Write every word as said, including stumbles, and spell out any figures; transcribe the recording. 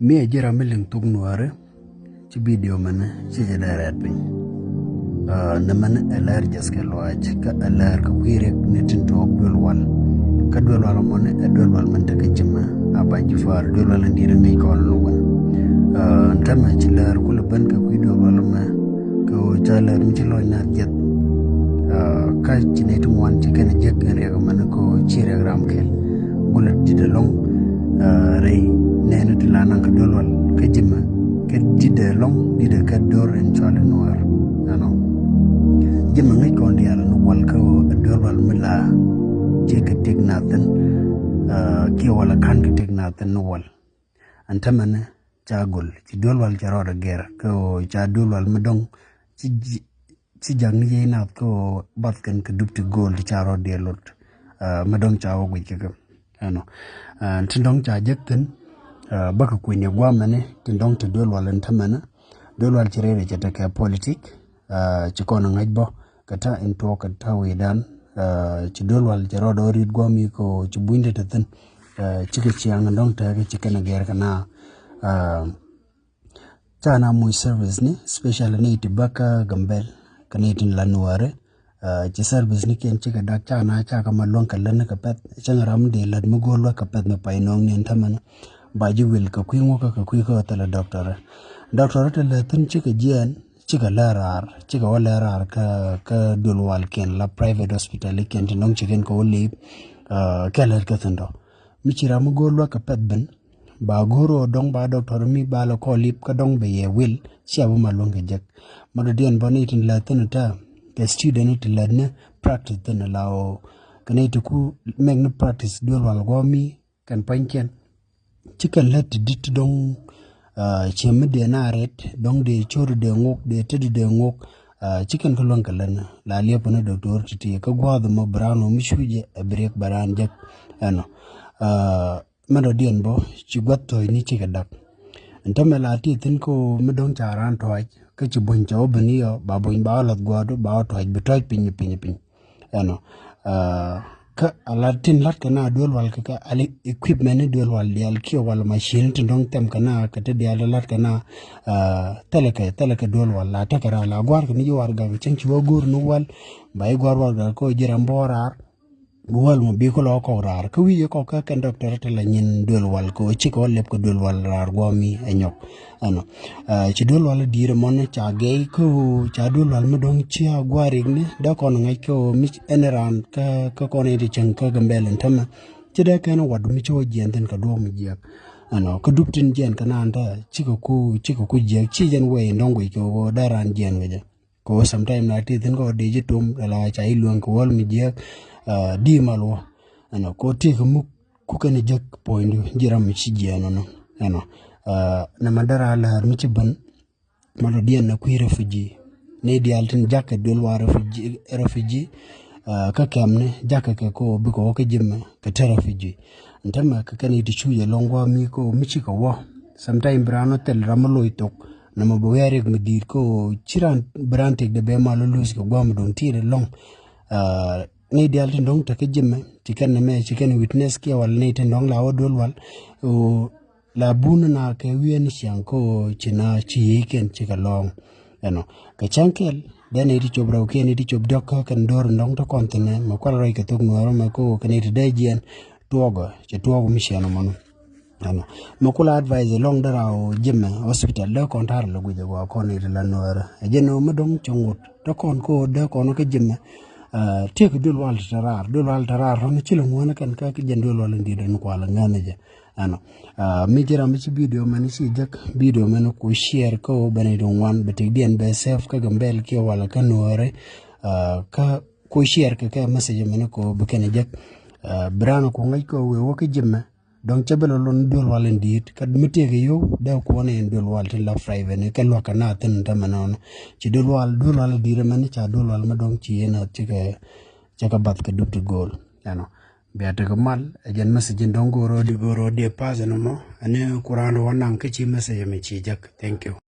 Mi ɛ ji̱ ram mi liŋ thuk nuääri. Ci bidio mɛn ci jɛ dee rɛɛt piny. Nɛ mɛn ɛ lɛr jɛth kɛ luaac kä ɛ lɛr kɛ kui̱ riɛk ni tin tuɔɔk duel wal. Kä duel wal mɔni ɛ duel wal mɛn tekɛ ji̱mɛ a ba ji̱ faar duel wal in di̱i̱t in ŋäc kɔn ni wal. Ɛn täämɛ ci lɛr kulɛ ben kɛ kui̱ duel wal mɛ kɛ ɣöö ca lɛr mi ci lɔc na jiɛth. Kä ci nɛy ti ŋuan ci kɛn jiäk in riɛk mɛn kɛ ɣöö ci riɛk ram kɛl. Gulɛ di̱t ɛlɔ̱ŋ rɛy nɛɛni ti la naŋ kɛ duel wal kä ji̱mɛ kɛ di̱t ɛlɔ̱ŋ di̱t ɛ kɛ do̱r in cɔal in nuäär. Ɛnɔ ji̱mɛ ŋäc kɔn diaal ni wal kä ɣöö ɛ duel wal mi la ci kɛ tëk na thi̱n kiɛ wal ɛ ka̱n kɛ tëk na thi̱n ni wal. Ɛn täämɛ ni ca gol ci duel wal cɛ rɔɔdɛ gɛr kä ɣöö ca duel wal mi dɔ̱ŋ ci ji̱ ci jak ni yiey nath kä ɣöö bath kɛn kɛ dup ti go̱o̱l ti ca rɔɔdiɛn lot. Mi dɔ̱ŋ ca wä guic kɛ kɛ ɛnɔ. Tin dɔ̱ŋ ca jek thi̱n bäkɛ kui̱ni guamɛni tin dɔ̱ŋ ti duel wal in tämɛni. Duel wal ci rɛy rɛy cɛ tekɛ politik ci kɔn ŋäc bä kɛ ta̱ in tuɔɔk kɛ ta̱ wi̱i̱dan. Ci duel wal cɛ rɔɔdɛ ɣä ri̱t guami kɛ ɣöö ci bunyni te thi̱n. Cikɛ ciaŋ in dɔ̱ŋ tekɛ ci kɛn gɛr kɛ na. Ca na muc service ni special ni ti bä kä Gambel kä ni tin la nuäri. Ci service ni kiɛn cikɛ dak ca na ca kä ma luäŋ kɛ lät ni kɛ pɛth cäŋ ram dee lät mi go̱o̱l wä kɛ pɛth mi pay nɔŋ ni ɛn tämɛni. Ba ji̱ wil kɛ kui̱ ŋukä kɛ kui̱ kä thilɛ doctor. Doctor ti lät thi̱n cikɛ jiɛɛn cikɛ lɛ raar cikɛ wä lɛ raar kä kä duel wal kiɛn la private hospital kiɛn ti nɔŋ cikɛn kɛ wä lip. Kɛ lät kä thi̱n dɔ mi ci ram mi go̱o̱l wä kɛ pɛth ben. Ba go̱o̱r ɣöö dɔ̱ŋ ba doctor mi ba lɛ kɔɔl ip kä dɔ̱ŋ bɛ yɛ wil cia bi ma luäŋ kɛ jek. Ma dɔ̱diɛn bä ni tin lät thi̱n tä kɛ student ni tin lät ni practice thi̱n la ɣöö kɛ ni ti ku mɛk ni practice duel wal guɔ mi kɛn pua̱nykiɛn. Ci kɛn lät ti di̱t ti dɔ̱ŋ ciɛ mi dee na rɛt dɔ̱ŋ dee cor dee ŋok dee tet dee ŋok. Ci kɛn kä luäŋ kɛ lät ni la liɛp ni doctor ti ti kä gua̱a̱th mɔ bi raan ɣöö mi cucɛ ɛ bi riɛk bɛ raan jek. Ɛnɔ. Mɛ dɔ̱diɛn bä ci gua̱th tɔ̱ɔ̱cni cikɛ dak. Ɛn tämɛ la ti thi̱n kä mi dɔ̱ŋ ca raan tɔ̱ɔ̱c kä ci buny cɛ wä ben iɔ ba buny ba wä lath gua̱a̱du ba wä tɔ̱ɔ̱c bi tɔ̱ɔ̱c piny piny piny. Ɛnɔ. Kä a la tin la̱t kɛ na duel wal kɛ kɛ ali equipment ni duel wal diaal kiɛ wal machine tin dɔ̱ŋ thɛm kɛ na kɛ ti diaal la̱t kɛ na. Thilɛ kɛ thilɛ kɛ duel wal la tekɛ raar la gua̱a̱r kɛ ni ji̱ warɛgak cäŋ ci wä go̱o̱r ni wal ba ji̱ gua̱a̱r warɛgak kä ji̱ ram bä wä raar. Bi wäl mɔ bi kulɔ kɔk raar kä wi̱i̱ kɔk kä kɛn doctor ti la nyin duel wal kɛ ɣöö cikɛ wä lɛp kɛ duel wal raar guɔ̱ɔ̱mi ɛ nyɔk. Ɛnɔ. Ci duel wal di̱i̱r mɔn ca gɛy kä ɣöö ca duel wal mi dɔ̱ŋ cia gua̱a̱r rikni dee kɔn ŋäc kä ɣöö mi ɛn raan kä kä kɔn in ti cäŋ kä Gambel in tämɛ. Ci dee kɛn wat mi ci wä jiɛn thi̱n kɛ duɔ̱ɔ̱k mi jiɛk. Ɛnɔ kä dup tin jiɛn kɛ naan te cikɛ ku cikɛ ku jiɛk ci jɛn wee in dɔ̱ŋ guic kɛ ɣöö dee raan jiɛn kɛ jɛ. Kɛ ɣöö sometime na ti thi̱n kɛ ɣöö dee ji̱ tom la ca i̱ luäŋ kɛ wäl mi jiääk. Di mal wä ɛnɔ kɛ ɣöö ti kɛ muk kukɛ ni jek puɔ̱nydu ji̱ ram mi ci jiɛɛn ɔnɔ. Ɛnɔ. Nɛ ma dara lär mi ci ben ma dɔ̱diɛn na kui̱ refugee ni diaal tin jakä duel wa refugee. Kä kɛmni jakä kɛ kɛ ɣöö bikɛ wä kä ji̱ mɛ kɛ te refugee. Ɛn tämɛ kɛ kɛn i̱ ti cuc ɛlɔ̱ŋ gua̱a̱ mi kɛ ɣöö mi cikɛ wä. Sometime bi raan wä thil ram mi loc thok nɔmɔ bi wiaa riɛk mi di̱i̱t kä ɣöö ci raan bi raan tëkdɛ bɛ mal wä luuc kɛ gua̱a̱m duŋ ti̱i̱t ɛlɔ̱ŋ. Ni diaal tin dɔ̱ŋ tekä ji̱ mɛ ci kɛn nɛmɛ ci kɛn witness kiɛ wal ni tin dɔ̱ŋ la wä duel wal. Ɣöö la bun na kɛ wiee ni ciaŋ kä ɣöö ci na ci yiëëkiɛn cikɛ lɔ̱ɔ̱ŋ. Ɛnɔ kɛ cäŋ kɛl dee ni ti cop rɛwkiɛn ni ti cop diɔ̱k kä kɛn do̱r in dɔ̱ŋ te kɔn thi̱n ɛ mɛ kual rɔy kɛ thok nuɔɔr mɛ kä ɣöö kɛ ni ti dee jiɛn. Tuɔɔkɛ cɛ tuɔɔk mi ciɛn ɔmɔni. Ɛnɔ mɛ kula advice ɛlɔŋ dee raw ji̱ mɛ hospital dee kɔn ta̱a̱r lɛ guic ɛ gɔaa kɔn i̱ ti la nuäärä ɛ jɛn ɣöö mi dɔ̱ŋ cɛ ŋot dee kɔn kä ɣöö dee kɔn kä ji̱ mɛ. Tiek duel wal ti te raar duel wal ti te raar rɔ̱n ci lɛ ŋuäänä kɛn kä jɛn duel wal in di̱i̱t in kual ŋäänä jɛ. Ɛnɔ mi ji̱ ram mi ci bidio mɛn ci jek bidio mɛn ku share kä ɣöö bɛn i̱ ti ŋuan bɛ tëkdiɛn bɛ save kä Gambel kiɛ wal kä nuäärä. Kä ku share kɛ kɛ message mɛn kɛ ɣöö bi kɛn jek. Bi raan ku ŋäc kɛ ɣöö wee wä kä ji̱ mɛ. Dɔ̱ŋ cä bi lɔ lon duel wal in di̱i̱t kä mi tëëkɛ yio̱w dee kuɔn in duel wal tin la private ni kɛ lua̱k kɛ naath thi̱n in tämɛ nɔnɔ. Ci duel wal duel wal in di̱i̱t ɛmɛn ca duel wal mi dɔ̱ŋ ci in a cikɛ cikɛ bath kɛ dup ti go̱o̱l. Ɛnɔ bia tekɛ mal ɛ jɛn message in dɔ̱ŋ go̱o̱r rɔɔdi go̱o̱r rɔɔdi ɛ pass ɛn ɛmɔ ɛn ku raan wä naŋ kä ci message ɛmɛ ci jek. Thank you.